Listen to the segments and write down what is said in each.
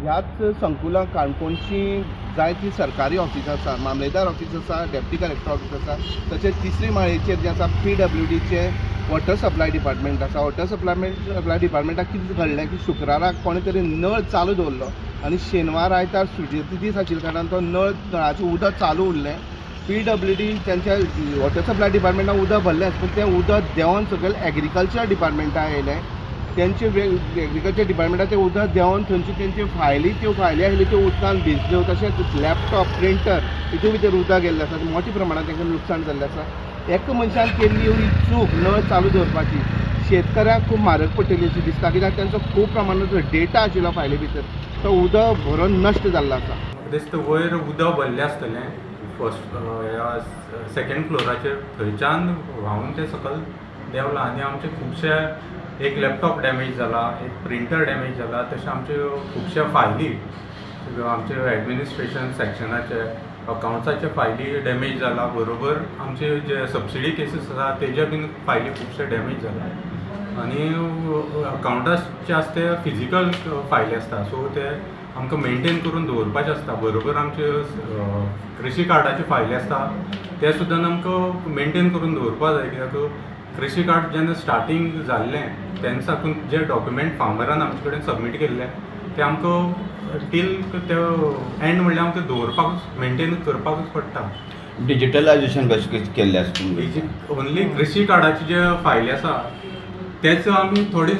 ह्याच संकुलांत काणकोणची जायतीं सरकारी ऑफिसां आसा, मामलेदार ऑफीस आसा, डेप्टी कलेक्टर ऑफीस आसा, तशेंच तिसरी माळयेचेर जें आसा पीडब्ल्यूडीचें वॉटर सप्लाय डिपार्टमेंट आसा. वॉटर सप्लाय डिपार्टमेंटाक कितें घडलें की शुक्राराक कोणें तरी नळ चालू दवरलो आनी शेनवार आयतार सुटयेचो दीस आशिल्ल्या कारणान तो नळ नळाचें उदक चालू उरलें. पीडब्ल्यूडी तेंच्या वॉटर सप्लाय डिपार्टमेंटान उदक भरलेंच, पूण तें उदक देंवन सकयल एग्रीकल्चर डिपार्टमेंटाक येयलें. तेंचे एग्रीकल्चर डिपार्टमेंटान तें उदक देंवन थंयच्यो तेंच्यो फायली, त्यो फायली आशिल्ल्यो त्यो उदकान भिजल्यो. तशेंच लॅपटॉप, प्रिंटर हितून भितर उदक गेल्लें आसा. मोठ्या प्रमाणात तांकां लुकसाण जाल्लें आसा. एका मनशान केल्ली एवढी चूक नळ चालू दवरपाची शेतकऱ्यांक खूब म्हारग पडटली अशी दिसता, कित्याक तेंचो खूब प्रमाणाचो डेटा आशिल्लो फायली भितर, तो उदक भरून नश्ट जाल्लो आसा. म्हाका दिसता वयर उदक भरलें आसतलें फर्स्ट ह्या सेकेंड फ्लोराचेर, थंयच्यान व्हांवून तें सकयल देंवलां आनी आमचे खुबशे एक लॅपटॉप डॅमेज जाला, एक प्रिंटर डॅमेज जाला. तशें आमच्यो खुबशे फायली, आमचे एडमिनिस्ट्रेशन सेक्शनाचे, अकावंट्साचे फायली डॅमेज जाला. बरोबर आमचे जे सबसिडी केसीस आसा तेजे बीन फायली खुबशे डॅमेज जाला आनी अकावंटाचे आसता ते फिजिकल फायली आसता, सो ते आमकां मेंटेन करून दवरपाचे आसता. बरोबर आमचे कृशी कार्डाचे फायली आसता, ते सुद्दां आमकां मेंटेन करून दवरपा जाय, कित्याक कृशी कार्ड जेन्ना स्टार्टींग जाल्लें तेन्ना साकून जे डॉक्युमेंट फार्मरान आमचे कडेन सबमीट केल्ले ते आमकां टील ते एंड म्हणल्यार आमकां दवरपाकूच, मेंटेन करपाकूच पडटा. डिजिटलायझेशन कशें केल्लें आसा तुमगेलें? ओनली कृशी कार्डाचे जे फायली आसा तेच आमी थोडी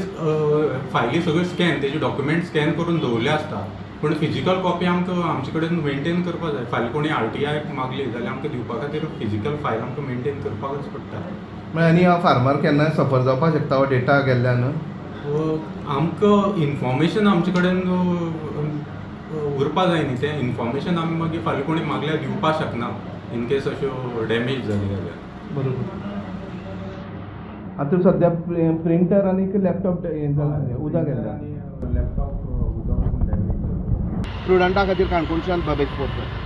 फायली सगळ्यो स्कॅन, तेजे डॉक्युमेंट स्कॅन करून दवरले आसता, पूण फिजिकल कॉपी आमकां आमचे कडेन मेंटेन करपा जाय. फाल्यां कोणी आरटीआय मागली जाल्यार आमकां दिवपा खातीर फिजिकल फायल आमकां मेंटेन करपाकूच पडटा. म्हळ्यार आनी हो फार्मर केन्नाय सफर जावपाक शकता हो डेटा गेल्ल्यान? आमकां इन्फॉर्मेशन आमचे कडेन उरपा जाय न्ही. तें इन्फॉर्मेशन आमी मागीर फाल्यां कोणी मागल्यार दिवपाक शकना, इन केस अश्यो डॅमेज जाली जाल्यार. बरोबर. आतां सद्या प्रिंटर आनी लॅपटॉप हें जालां, उदक गेल्लें. लॅपटॉप उदक डॅमेज जालो. प्रुडंटा खातीर काणकोणच्यान भवेश बोरकर.